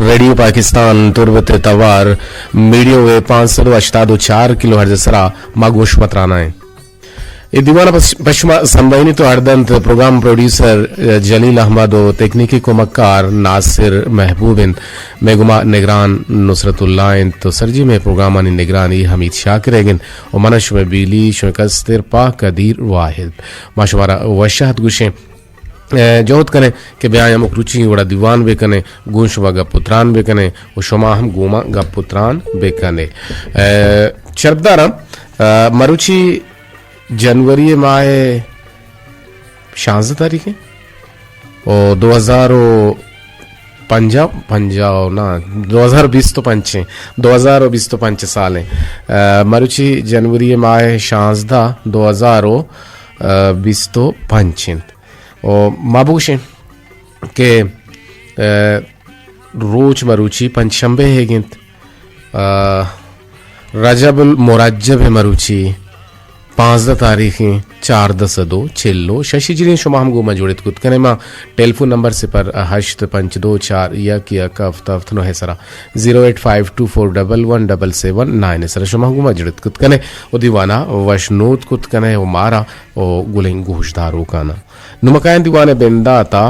ریڈیو پاکستان تربت ءِ توار میڈیم ویو پانچ سد و ہشتاد و چار کلو ہرٹز ءِ سرا ما گوش متران ءَ ایں۔ اے دیوان ءَ پس-، پشما سمبھینیت و ہردنت۔ پروگرام پروڈیوسر، ءَ، جلیل احمد و تکنیکی کمکار ناصر محبوب انت۔ مئے گوما نگران نصرت اللہ انت و سرجمیں پروگرامانی نگرانی حمید شاکر ئیگ انت و من شمئے بیلی، شمئے کستر پاک قدیر واحد۔ ما شمارا وش آہت گوشیں۔ ءَ، جہد کنیں کہ بیائیں ہمک روچی وڑا دیوان بکنیں، گوں شما گپ و تران بکنیں و شما ہم گوں ما گپ و تران بکنے۔ ءَ، شرپداراں، ءَ، مروچی جنوری ماہ شانزدہ تاریخ ایں و دو ہزار و پنجاہ، پنجاہ و نہ، دو ہزار بیست و پنچ ایں، دو ہزار و بیست و پنچ سال ایں۔ ءَ، مروچی جنوری ماہ شانزدہ، دو ہزار و بیست و پنچ انت۔ و ما بگوشیں کہ، ءَ، روچ مروچی پنچ شنبہ ئیگ انت۔ ءَ، رجب المرجب مروچی پانزدہ تاریخ ایں، چاردہ سد و چل و شش ہجری۔ شما ہم گوں ما جڑت کت کنے۔ ما ٹیلیفون نمبر صفر ہشت پنچ دو چار یک یک ہفت ہفت نو ءِ سرا، زیرو ایٹ فائیو ٹو فور ڈبل ون ڈبل سیون نائن ءِ سرا شما ہم گوں ما جڑت کت کنے و دیوانا وشنود کت کنے و مارا و گلیں گوشداروکانا۔ نوں ما کائیں دیوان ءِ بندات ءَ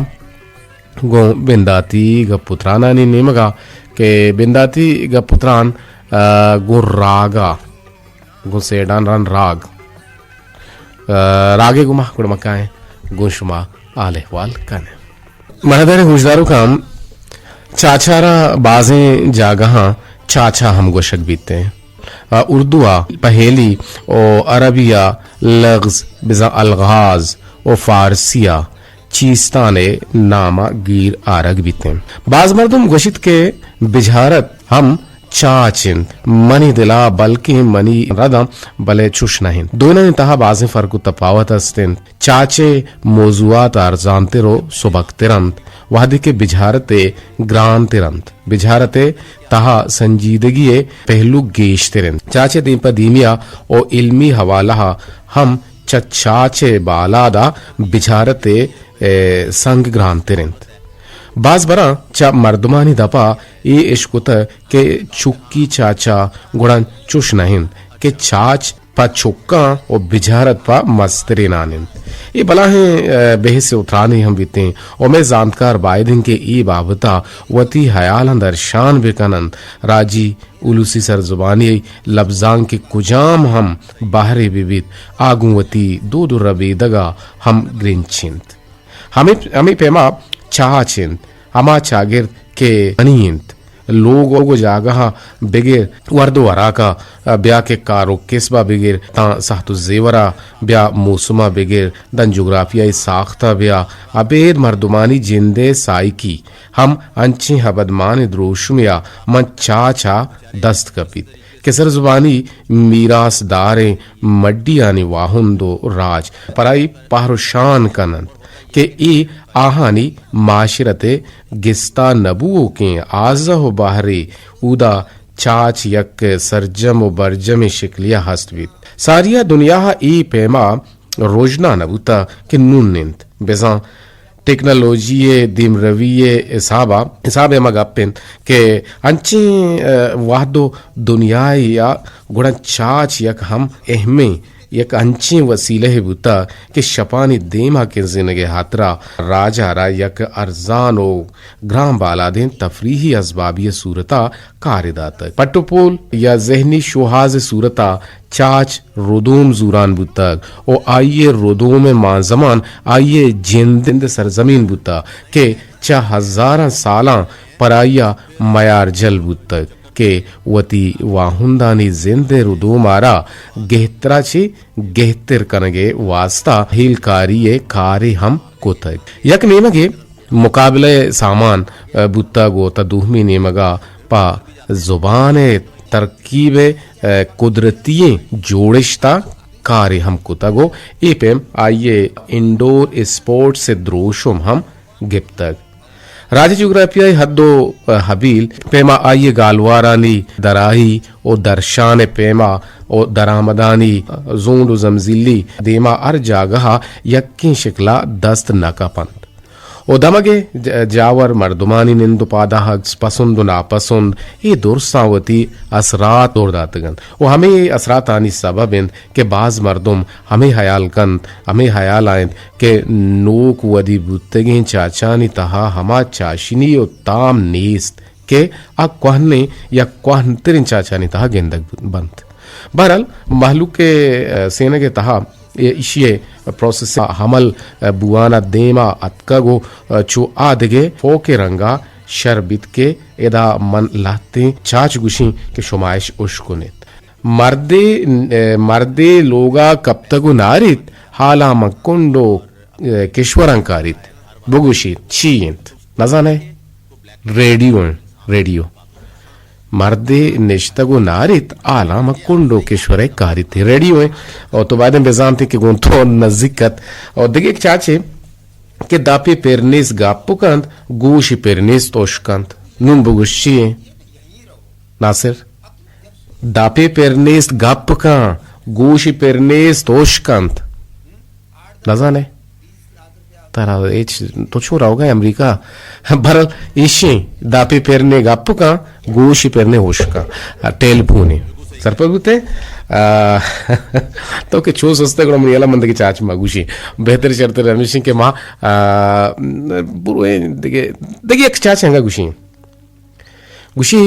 گوں بنداتی گپ و ترانانی نیمگا کہ بنداتی گپ و تران، ءَ، گوں راگا، گوں سیڈان ران راگ، ءَ، راگے گوما گڑا ما کائیں گوں شما حال احوال کنیں۔ مہدار گوشداروکاں، چاچارا بازیں جاگہاں چاچا ہم گوشگ بیتیں۔ ءَ، اردو ءَ پہیلی و عربی ءَ لغز بزاں الغاز و فارسی ءَ چیستان ءِ نام ءَ گیر آرگ بیتیں۔ باز مردم گوشیت کہ بجارت ہم چاچ انت۔ منی دل ءَ بلکیں منی رداں، بلے چوش نہ انت۔ دوئینانی تہا بازیں فرق و تپاوت است انت۔ چاچ ءِ موضوعات ارزانتر و سبکتر انت، وہدے کہ بجارت ءِ گرانتر انت۔ بجارت ءِ تہا سنجیدگی ءِ پہلو گیشتر انت۔ چاچ ءِ دیم پہ دیمی ءَ و علمی حوالہ ءَ ہم چہ چاچ ءِ بالاد ءَ بجارت ءِ، ءَ، سنگ گرانتر انت۔ باز براں چہ مردمانی دپ ءَ اے اشکتگ کہ چکی چاچا، گڑا چوش نہ انت کہ چاچ پہ چکاں و بجارت پہ مسترینان انت۔ اے بلاہیں، ءَ، بحث و ترانے ہم بیتیں و مئے زانتکار باید انت کہ اے بابت ءَ وتی حیالاں درشان بکن انت۔ راجی السی سرزبانی لبزانک ءِ کجام ہم بہرے بہ بیت، آ گوں وتی دود و ربیدگ ءَ ہم گرنچ انت۔ ہمے، ہمے پیما چاچ انت، ہما چاگرد کہ منی انت۔ لوگ و جاگہ ءَ بگر، ورد و وراک ءَ بیا کہ کار و کسب ءَ بگر، تاں ساہت و زیور ءَ بیا موسم ءَ بگر، داں جغرافیائی ساخت ءَ بیا، ابید مردمانی جند ءِ سائیکی ہم انچیں ابدمان دروشمے ءَ ماں چاچ ءَ دست کپیت کہ سرزبانی میراث داریں مڈیانی واہند و راج پرائی پہر و شان کن انت کہ اے آہانی معاشرت ءِ گستا نہ بوؤکیں آزہ و بہرے اودا چاچ یک سرجم و برجمیں شکلے ءَ ہست بیت۔ ساری ءَ دنیا ءَ اے پیما رژنا نہ بوتگ کہ نون انت۔ بزاں ٹیکنالوجی ءِ دیمروی ءِ حساب ءَ، حساب ءَ ہما گپ انت کہ انچیں، ءَ، وہد و دنیاے ءَ گڑا چاچ یک ہم اہمیں یک انچیں وسیلہ بوتگ کہ شپانی دیم ءَ کنزینگ ءِ ہاترا راج ءَ را یک ارزان و گران بالادیں تفریحی ازبابے ءِ صورت ءَ کارے داتگ۔ پٹ و پول یا ذہنی شوہاز ءِ صورت ءَ چاچ ردوم زوران بوتگ و آئی ءِ ردوم ءِ مانزمان آئی ءِ جند ءِ سرزمین بوتگ کہ چہ ہزاراں سالاں پرائی ءَ میارجل بوتگ کہ وتی واہندانی زند ءِ ردوم ءَ را گہترا چہ گہتر کنگ ءِ واستہ ہیلکاری ءِ کارے ہم کتگ۔ یک نیمگے مقابلہ ءِ سامان، ءَ، بوتگ و تاں دومی نیمگ ءَ پہ زبان ءِ ترکیب ءِ، ءَ، قدرتی ئیں جوڑشت ءَ کارے ہم کتگ و اے پیم آئی ءِ انڈور اسپورٹس ءِ دروشم ہم گپتگ۔ راج ءِ جغرافیائی حد و، ءَ، حبیل پیما آئی ءِ گالوارانی دراہی و درشان ءِ پیما و درآمدانی زونڈ و زمزیلی دیما ہر جاگہ ءَ یکیں شکل ءَ دست نہ کپ انت۔ و دمگ ء ج-، جاور مردمانی نند و پاداہگ، پسند و ناپسند، اے درساں وتی اثرات دور داتگ انت و ہمے اثراتانی سبب انت کہ باز مردم ہمے ہیال کنت، ہمے ہیال ء انت کہ نوک ودی بوتگیں چاچانی تہا ہما چاشنی و تام نیست کہ آ کوہنیں یا کوہنتریں چاچانی تہا گندگ بنت۔ بہرحال، مہلوک ء سینگ ء تہا ایشی ء پروسس ء عمل بوان ء دیم ء اتکگ و چو آ دگہ فوک ء رنگ ء شر بیت کہ ادا من لہتیں چاچ گوشیں کہ شما اش اشکنیت۔ مردے، مردے لوگ ء کپتگ و ناریت، حالاں من کنڈ و کشوراں کاریت۔ بگوشیت، چی انت؟ نزانئے؟ ریڈیو انت، ریڈیو۔ مردے نشتگ و ناریت، حالاں من کنڈ و کشورے کاریت۔ ریڈیو انت۔ او تو بایدیں بزانتے کہ گوں تو نزیک ات۔ او دگہ یک چاچے کہ داپی پر نیست گپ کنت، گوشی پر نیست اشکنت۔ نون بگوش چی انت؟ ناصر، داپی پر نیست گپ کن، گوشی پر نیست اشکنت۔ نزانے؟ ترا ہچ، تو چون روگا امریکہ؟ بہرحال، ایشیں داپی پر نے گپ کن، گوشی پر نے اشکن۔ آ، ٹیلیفونے۔ سرپد بوتے؟ آ، تو کہ چون سستے گڑا منی یلا من دگہ چاچ ما گوشی۔ بہتر شرتر ہمیشیں کہ ما، آ، برویں دگہ، دگہ یک چاچ انگا گوشی۔ گوشی،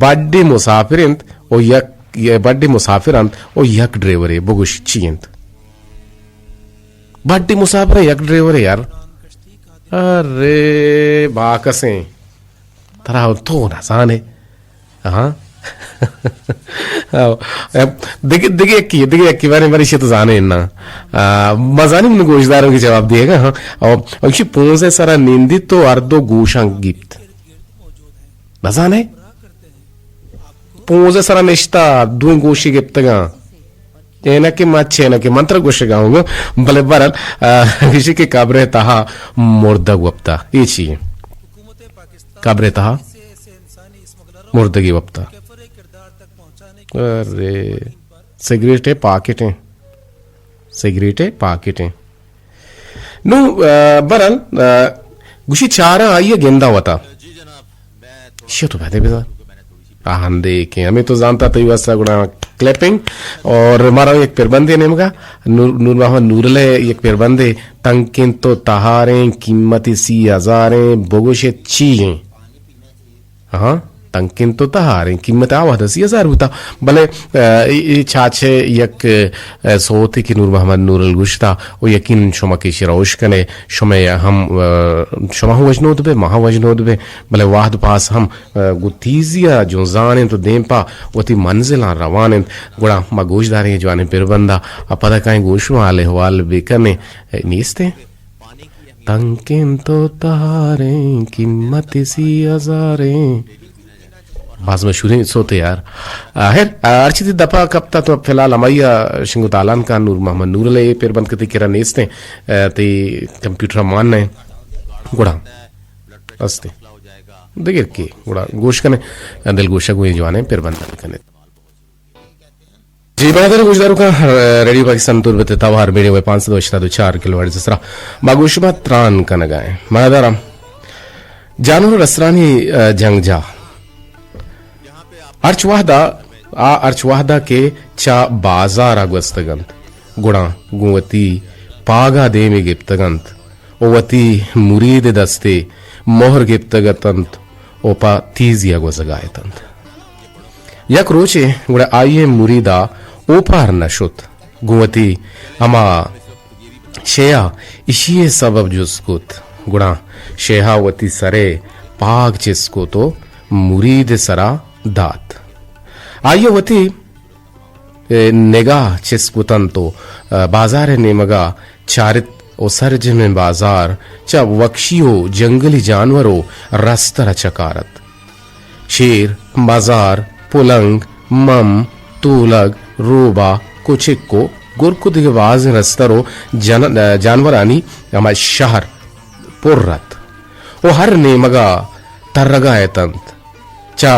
بڈی مسافر انت و یک، بڈی مسافر انت و یک ڈرائیورے۔ بگوش چی انت؟ بڈی مسافر انت، یک ڈرائیورے یار۔ ارے باکسیں، ترا تو نزانے۔ ہاں۔ دگہ، دگہ یکی، دگہ یکی بارے، بارے شی تو زانے نا۔ آ، مزانی من گوشداروں کی جواب دیے گا، ہاں۔ او، او شی پونزے سرا نندی تو ہر دو گوشاں گیپت۔ نزانے؟ پونز ء سرا نشتہ، دوئیں گوشی گپتگاں۔ اینکہ مچ، اینکہ من ترا گوشگا ہوں، بلے بہرحال، آ، گوشی کہ قبر ء تہا مردگ وپتا۔ اے چی؟ قبر ء تہا مردگی وپتا۔ ارے، سگریٹ ء پاکٹ ہیں۔ سگریٹ ء پاکٹ ہیں۔ نوں، آ، بہرحال، آ، گوشی چاراں آئی ء گنداں وتا۔ شی تو بہدے بزاں۔ آ ہندے کہ ہمیں تو زانتا تئی واسطہ گڑا کلپنگ اور مارا یک پربندے نیمگا نور، نور محمد نورل ء یک پربندے تنکیں تو تہاریں قیمت سی ہزاریں بگوش چی ہیں۔ ہاں، تنکیں تو تہاریں قیمت آ وہد سی ہزار بوتا، بلے، آ، اے، اے چاچ ء یک، آ، سوتے کہ نور محمد نورل گوشتا، و یقین شما کہ شی روش کنے، شما ہم، آ، شما ہم وجنود بے، ما ہم وجنود بے، بلے وہد پاس ہم، آ، گو تیزی ء جنزان انت و دیم پہ وتی منزلاں روان انت، گڑا ما گوش داریں جوانیں پربندا، آ پدا کائیں گوش ما حال احوال بکنیں، اے نیستیں؟ تنکیں تو تہاریں، قیمت سی ہزاریں۔ باز مشہوریں سوتے یار۔ آ، خیر، آ، ہرچی تی دپا کپتا تو فی الحال ہمائی ء شنگ و تالان کا نور محمد نورل ء اے پیر بند کتی کرا نیستیں، آ، تی کمپیوٹر مان نہ گڑا استے۔ دگر کی گڑا گوش کنے، دل گوشگ و اے جوانیں پیر بند کنے۔ جی، برادر گوشداروکاں، ریڈیو پاکستان تربت ء توار میڈیم ویو پانچ سد و ہشتاد و چار کلو ہرٹز ء سرا ما گوں شما تران کنگا ایں۔ برادراں، جانور و رسترانی، ء، جنگ جاہ۔ ہرچ وہدا، آ ہرچ وہدا کہ چہ بازارا گوستگ انت، گڑا گوں وتی پاگا دیمی گپتگ انت۔ و وتی مرید ء دستے مہر گپتگ اتنت و پہ تیزی ء گوزگا اتنت۔ یک روچے گڑا آئی ء مرید ء اوپار نہ شت، گوں وتی ہما شے ء اشی ء سبب جست کت، گڑا شے ء وتی سر ء پاگ چست کت و مرید ء سرا دات۔ آئی ء وتی نگاہ چست کتنت و بازار ء نیمگا چارت و سرجمیں بازار چہ وکشی و جنگلی جانور و رستر ء چکارت۔ شیر، مزار، پلنگ، مم، تولگ، روبا، کچک و گرک و دگہ بازیں رستر و جن-، جانورانی ہما شہر پر ات و ہر نیمگا ترگا اتنت۔ چہ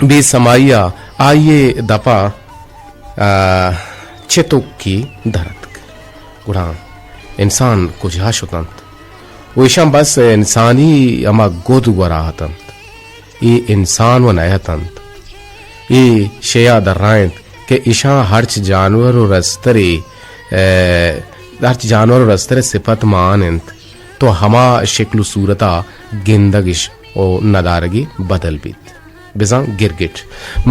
بے سمائی ء آئی ء دپ ء، آ، چتوکی در اتک۔ گڑا انسان کجا شت انت؟ و ایشاں بس انسانی ہما گد گورا اتنت۔ اے انسان و نہ اتنت۔ اے شیا درائینت کہ ایشاں ہرچ جانور و رسترے، اے، ہرچ جانور و رسترے صفت مان انت، تو ہما شکل و صورتا گندگش و ندارگی بدل بیت۔ بزاں گرگٹ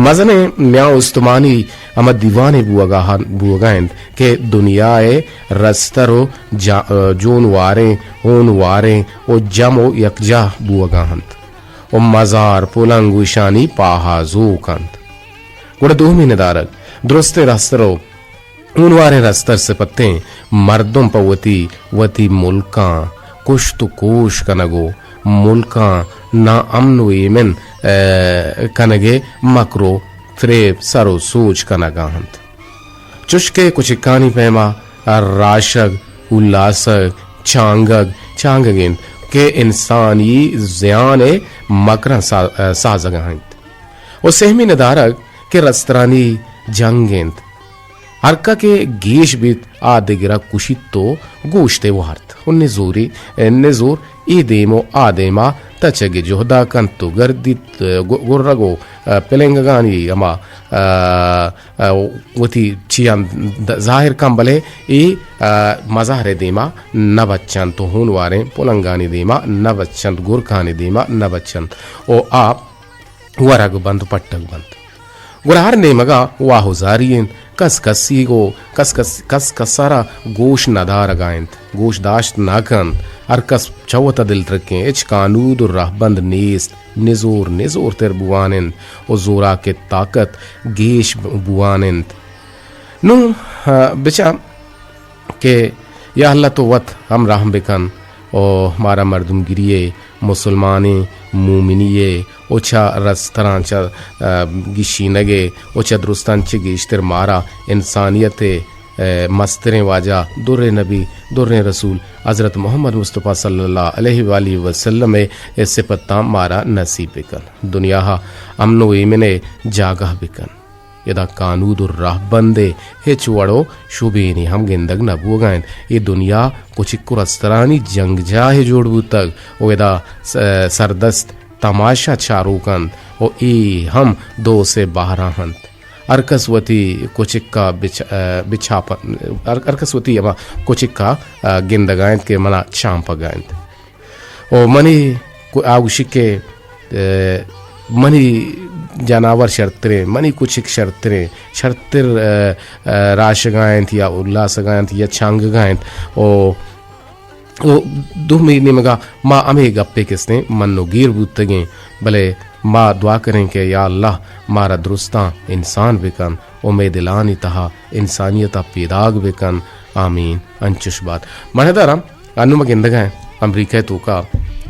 مزنیں میان استمانی ہما دیوانے بوگا، بوگا انت کہ دنیا ء رستر و جا-، جون واریں، ہون واریں و جم و یکجاہ بوگا انت و مزار پلنگ و ایشانی پاہازوک انت۔ گڑا دومی ندارگ درستیں رستر و ہونواریں رستر سپتیں مردم پہ وتی، وتی ملکاں کشت و کوش کنگ و ملکاں ناامن و ایمن، اے، کنگ ء مکر و فریب سر و سوج کنگا انت۔ چشکہ کچکانی پیما راشگ، اولاسگ، چانگگ، چانگگ انت کہ انسانی زیان ء مکراں سا-، سازگا انت۔ و سہمی ندارگ کہ رسترانی جنگ انت۔ ہرکا کہ گیش بیت، آ دگرا کشیت و گوشت ء وارت و نزوری، نزور اے دیم و آ دیما تچگ ء جہدا کنت و گردیت، گ-، گرگ و پلنگگانی ہما، ا، ا، وتی چیان د-، ظاہر کن، بلے اے، ا، مزار ء دیما نہ بچنت و ہونواریں پلنگانی دیما نہ بچنت، گرکانی دیما نہ بچنت و آ ورگ بنت و پٹگ بنت۔ گڑا ہر نیمگا واہ و زاری انت، کس کسی گو، کس کس، کس کسارا گوش ندارگا انت، گوش داشت نہ کنت، ہر کس چہ وتا دلترکیں، ہچ کانود و رہبند نیست، نزور نزور تر بوان انت و زوراک طاقت گیش بوان انت۔ نوں، آ، بچا کہ یا اللہ تو وت ہم رحم بکن و مارا مردمگیری ء، مسلمانیں مومنی ء و چہ رستراں چہ، آ، گشینگ ء و چہ درستاں چہ گیشتر مارا انسانیت ء، آ، مستریں واجہ، دریں نبی، دریں رسول حضرت محمد مصطفی صلی اللہ علیہ وآلہ وسلم ء سپتاں مارا نصیب بکن۔ دنیا ء امن و ایمن ء جاگہ بکن۔ ادا کانود و رہبند ء ہچ وڑ و شبینے ہم گندگ نہ بوگا انت۔ اے دنیا کچک و رسترانی جنگجاہے جوڑ بوتگ و ادا س-، سردست تماشا چاروک انت و اے ہم دو سے بہرا انت۔ ہر کس وتی کچکا بچ-، بچاپ-، ہر، ہر کس وتی ہما کچکا گندگا انت کہ منا چانپگا انت۔ و منی کو-، آ گوشی کہ، اے، منی جانور شرتریں، منی کچک شرتریں، شرتر، اے، اے، راشگا انت یا الاسگا انت یا چانگگا انت۔ و، و دومی نیمگا ما ہمے گپے کستیں من و گیر بوتگیں، بلے ما دعا کریں کہ یا اللہ مارا درستاں انسان بکن و مئے دلانی تہا انسانیتا پیداگ بکن۔ آمین۔ انچش بات۔ ماہداراں انوں ما گندگ ء امریکہ ء توکا،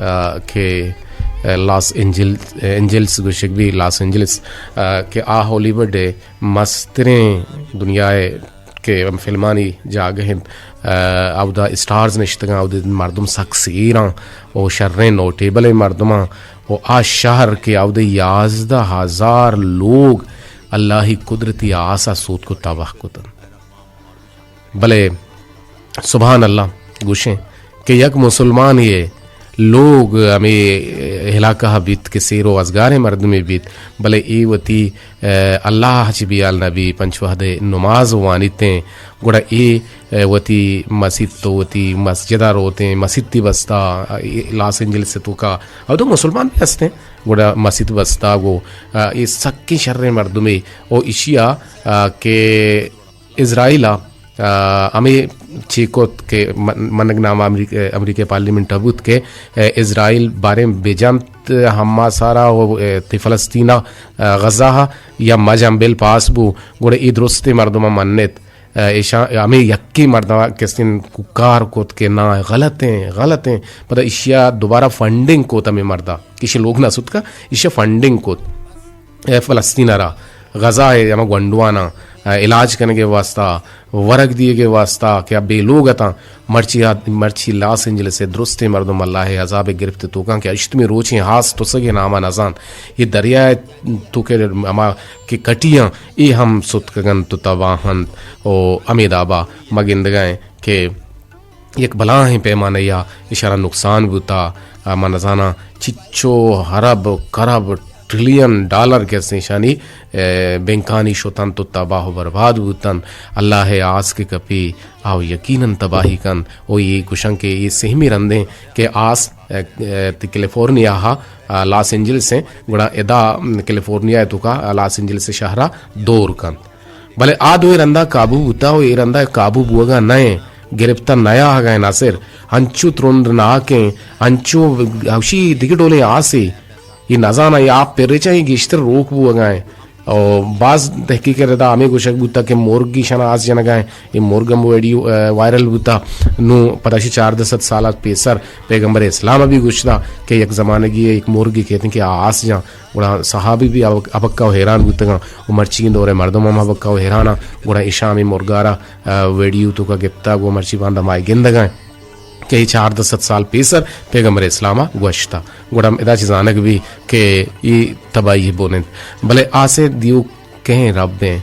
آ، کہ، آ، لاس اینجل-، اینجلس گوشگ بی، لاس اینجلس، آ، کہ آ ہالی ووڈ ء مستریں دنیا ء کہ فلمانی جاگہ انت، آ، اودا اسٹارز نشتگاں، اودا مردم سک سیراں و شریں نوٹیبلیں مردماں و آ شہر کہ اودا یازدہ ہزار لوگ اللہی قدرتی آسا سوت کو تباہ کتن۔ بلے سبحان اللہ گوشیں کہ یک مسلمانے ء لوگ ہمے علاقہ ء بیت کہ سیر و ازگاریں مردمے بیت، بلے اے وتی، اے، اللہ ء چہ بیال نہ بی، پنچ وہد ء نماز وانیتیں، گڑا اے، اے، وتی مسیت و وتی مسجد ء روتیں، مسیتی بستا، اے، لاس اینجلس ء توکا، او تو مسلمان بھی ہستیں، گڑا مسیت بستا گو، اے، اے سکیں شریں مردمے، او ایشیا، اے، کہ اسرائیل ء، آ، ہمے چی کت کہ من-، منگ نام امریک-، امریکہ پارلیمنٹ ء بوت کہ، اے، اسرائیل باریں بجنت حماس ء را و، اے، تی فلسطین ء، آ، غزہ ء یا مجن بل پاس بو، گڑا اے درستیں مردم ء منت۔ آ، ایشاں ہمے یکیں مردم ء کسین کوکار کت کہ نا، غلط ہیں، غلط ہیں۔ پدا ایشیا دوبارہ فنڈنگ کت ہمے مردا، کہ ایشی لوگ نہ ستکا، ایشی فنڈنگ کت۔ اے فلسطین ء را، غزہ ء ہما گونڈواناں، اے، علاج کنگ ء واسطہ، ورگ دیگ ء واسطہ کہ آ بے لوگ اتاں، مرچی آ، مرچی لاس اینجلس ء درستیں مردم اللہ ء عذاب ء گرفت ء توکاں کہ ہشتمی روچیں ہاس تسگ ء نام ء نزان۔ اے دریا ء توک ء ہما کہ کٹیاں، اے ہم ستکگ انت و تباہ انت و ہمے دابا ما گندگا ایں کہ یک بلاہیں پیمانہ یا اشارا نقصان بوتا، آ، من نزاناں چچو ارب، کرب، ٹریلین ڈالر کہ است ایشانی، اے، بینکانی شتن تو تباہ و برباد بوتن۔ اللہ ءِ آس کہ کپی، آو یقیناً تباہی کن۔ او یہ گوشن کہ یہ سہمی رندیں کہ آس، اے، اے، تی کیلیفورنیا ہا، آ، لاس اینجلس ہیں، گڑا ادا، م، کیلیفورنیا ءِ توکا، آ، لاس اینجلس شہرا دور کن۔ بلے آ دوئیں رندا قابو بوتا و اے رندا قابو بوگا نہ ایں، گرپتہ نیاہگا ایں۔ ناصر انچو ترند ناکیں، انچو ہوشی دگہ ڈولیں آسے، یہ نزاناں یہ آپ پریچا یہ گیشتر روک بوگا ایں۔ او باز تحقیق ردا ہمیں گوشگ بوتا کہ مرگ ایشانا آس جنگا ایں، یہ مرگ ہم ویڈیو، اے، وائرل بوتا۔ نو پدا شی چاردہ صد سال پیسر پیغمبر اسلام بھی گوشتا کہ یک زمانگی یک مرگی کہتے ہیں کہ آس جان۔ گڑا صحابی بھی ابک-، ابکہ و حیران بوتگاں و مرچی دور مردم ہم ابکہ و حیران آں۔ گڑا ایشاں ہمے مرگارا، آ، ویڈیو توکا گپتگ و مرچی باندا مائی گندگاں کہ اے چاردہ صد سال پیسر پیغمبر اسلاما گوشتا۔ گڑا ادا چہ زانگ بی کہ اے تباہی بن انت۔ بلے آسے دیو کہیں رب ہیں۔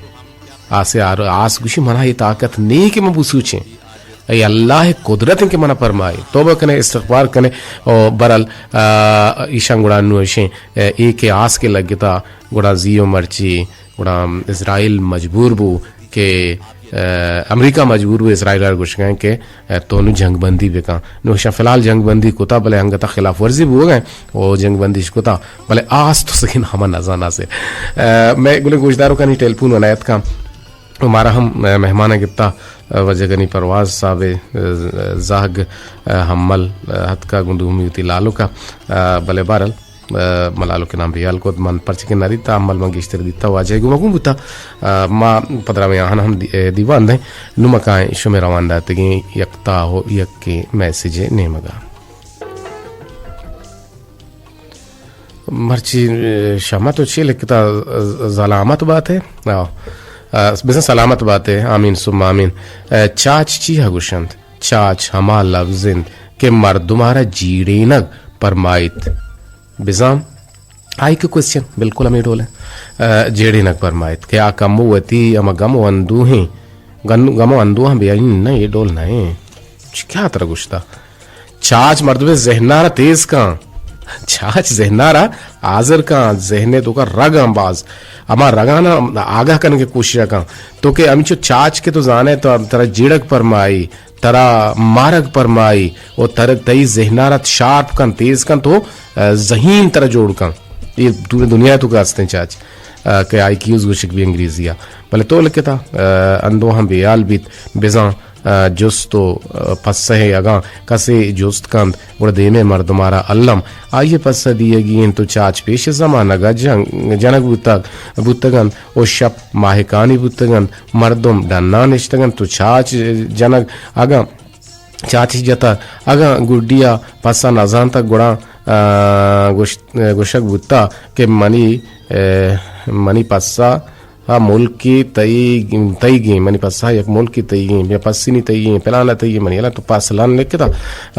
آسے آر-، آس گوشی منا اے طاقت نہیں کہ من بسوچیں۔ اے اللہ قدرت ہیں کہ منا پرمائے۔ توبہ کنے، استغفار کنے۔ او برل، آ، ایشاں گڑا نو اشیں، اے، اے کہ آس کے لگتا، گڑا زی و مرچی، گڑا اسرائیل مجبور بو کہ، اے، امریکہ مجبور بو اسرائیل ار گوشگائیں کہ، اے، تو نو جنگ بندی بکن۔ نو اشاں فی الحال جنگ بندی کتا، بلے انگتا خلاف ورزی بوگائیں، او جنگ بندیش کتا، بلے آس تو سکین ہما نزانا سے۔ اے، میں گلے گوشدارو کنی ٹیلیفون ونایت کن۔ و مارا ہم، اے، مہمان گپتا، اے، وجہ گنی پرواز صاحب، اے، زہگ، اے، حمل، اے، ہتکا گوں دومی وتی لالکا، اے، بلے بہرحال، اے، ملالو کے نام بیال کو من پرچکے نہ دیتا، حمل من گیشتر دیتا، واجہ گوں مگوں بوتا، اے، ما پدرا میں آہن ہم دی-، اے، دیوان دیں، نمکائیں شمے روان داتگیں یک تا ہو یک کے میسج نیمگا۔ مرچی، اے، شما تو چی لکھتا، ز-، زلامت بات ہے؟ آ، آ، بزن سلامت بات ہے، آمین ثم آمین۔ اے، چاچ چی ہا گوشنت؟ چاچ ہما لفظ انت کہ مردمارا جیڑینگ پرمائیت۔ بزاں آئی کہ کوسچن بالکل ہمے ڈول ہے۔ اے، جیڑینگ پرمائیت کہ آ کمو وتی ہما گم و اندوہیں، گن-، گم و اندوہاں بیائین نہ، یہ ڈول نہ ہیں۔ چ-، کیا ترا گوشتا؟ چاچ مردمے ذہنارا تیز کن۔ چاچ ذہنارا حاضر کن، ذہنے توکا رگاں باز۔ ہما رگانا آگاہ کنگے کوشش کن۔ تو کہ ہمچو چاچ کہ تو زانے تو ترا جیڑگ پرمائی، ترا مارگ پرمائی، و تر-، تئی ذہنارا شارپ کن، تیز کن، تو، اے، ذہین ترا جوڑ کن۔ یہ پورے دنیا توکا ہستیں چاچ، اے، کہ آئی کیوز گوشگ بی انگریزیا۔ بلے تو لکھتا، اے، اندوہاں بیال بیت، بزاں، اے، جست و، اے، پسہ اگاں کسے جست کنت، گڑا دیمے مردمارا الم آئی پسہ دیگی انت و چاچ پیش زمانگا جنگ، جنگ بوتگ، بوتگ انت و شپ ماہکانی بوتگ انت، مردم ڈنان نشتگ انت و چاچ جنگ اگاں چاچ جتگ، اگاں گڈیا پسہ نزانتگ گڑا، اے، گوشت-، گوشگ بوتگ کہ منی، اے، منی پسہ ء ملکے تئی، تئیگیں، منی پسا یک ملکے تئیگیں، یا پسنی تئیگیں، پلانا تئیگیں، منی الان تو پس لن لکھتا،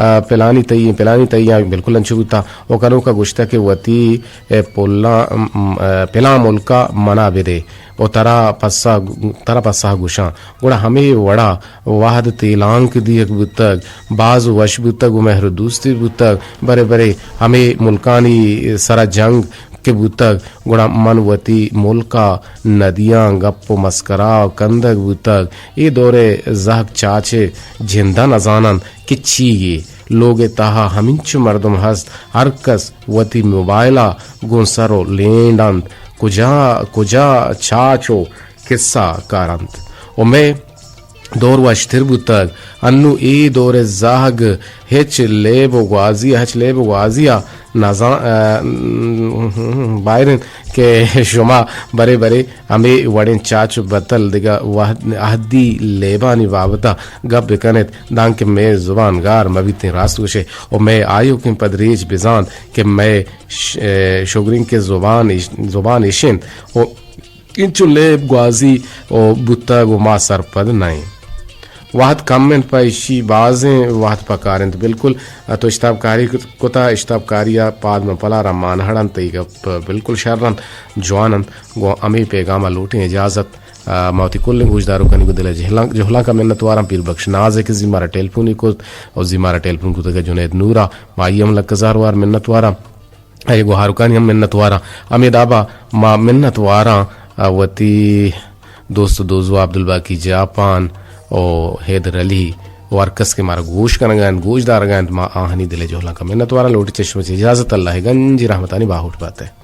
آ، پلانی تئیگیں، پلانی تئیگیں، بالکل انچو بوتا۔ و کنوکا گوشتا کہ وتی، اے، پلاں، م، م، اے، پلاں ملکا منا بدے و ترا پسا، ترا پسا گوشاں۔ گڑا ہمے وڑا وہد تیلانک دیگ بوتگ، باز وش بوتگ و مہر و دوستی بوتگ، برے برے ہمے ملکانی سرا جنگ کہ بوتگ، گڑا من وتی ملک ء ندیاں گپ و مسکرا و کندگ بوتگ۔ اے دور ء زہگ چاچ ء جند ء نہ زان انت کہ چی یے۔ لوگ ء تہا ہمینچو مردم ہست، ہر کس وتی موبائل ء گوں سر و لینڈ انت۔ کجا، کجا چاچ و کسہ کار انت۔ و مئے دور وشتر بوتگ۔ انوں اے دور ء زہگ ہچ لیب و گوازی ء، ہچ لیب و گوازی ء نزان، ء، بائر انت کہ شما برے برے ہمے وڑیں چاچ و بتل دگہ وہد، عہدی لیبانی بابت ء گپ بہ کن ات، دانکہ مئے زبان گار مہ بیتیں۔ راست گوشے و مئے آیوکیں پدریچ بزانت کہ مئے ش-، ء، شگرنکیں زبان اش-، زبان اش انت و انچو لیب گوازی و بوتگ و ما سرپد نہ ایں۔ وہد کم انت، پہ ایشی بازیں وہد پکار انت۔ بالکل، تو اشتاب کاری کتا، اشتاب کاری ء پاد من پلار ء مان ہڑ انت، تئی گپ بالکل شر انت، جوان انت۔ گوں ہمے پیغام ء لوٹیں اجازت۔ آ، ما وتی کلیں گوشداروکانی گوں دل ءِ جہلانک، جہلانک ءَ منتواراں۔ پیر بخش ناز ءَ کہ زی مارا ٹیلیفونے کت، او زی مارا ٹیلیفون کتگ ءَ جنید نور ءَ، ما آئی ءَ ہم لک ہزار وار منتواراں۔ آئی ءِ گوہاروکانی ہم منتواراں۔ ہمے داب ءَ ما منتواراں، آ، وتی دوست و دوزواہ عبدالباقی جاپان او حیدر علی و ہر کس کہ مارا گوش کنگ ءَ انت، گوش دارگ ءَ انت، ما آہانی دل ءِ جہلانک ءَ منتواراں۔ لوٹ چشم چہ اجازت، اللہ ءِ گنجیں رحمتانی باہوٹ بات ئے۔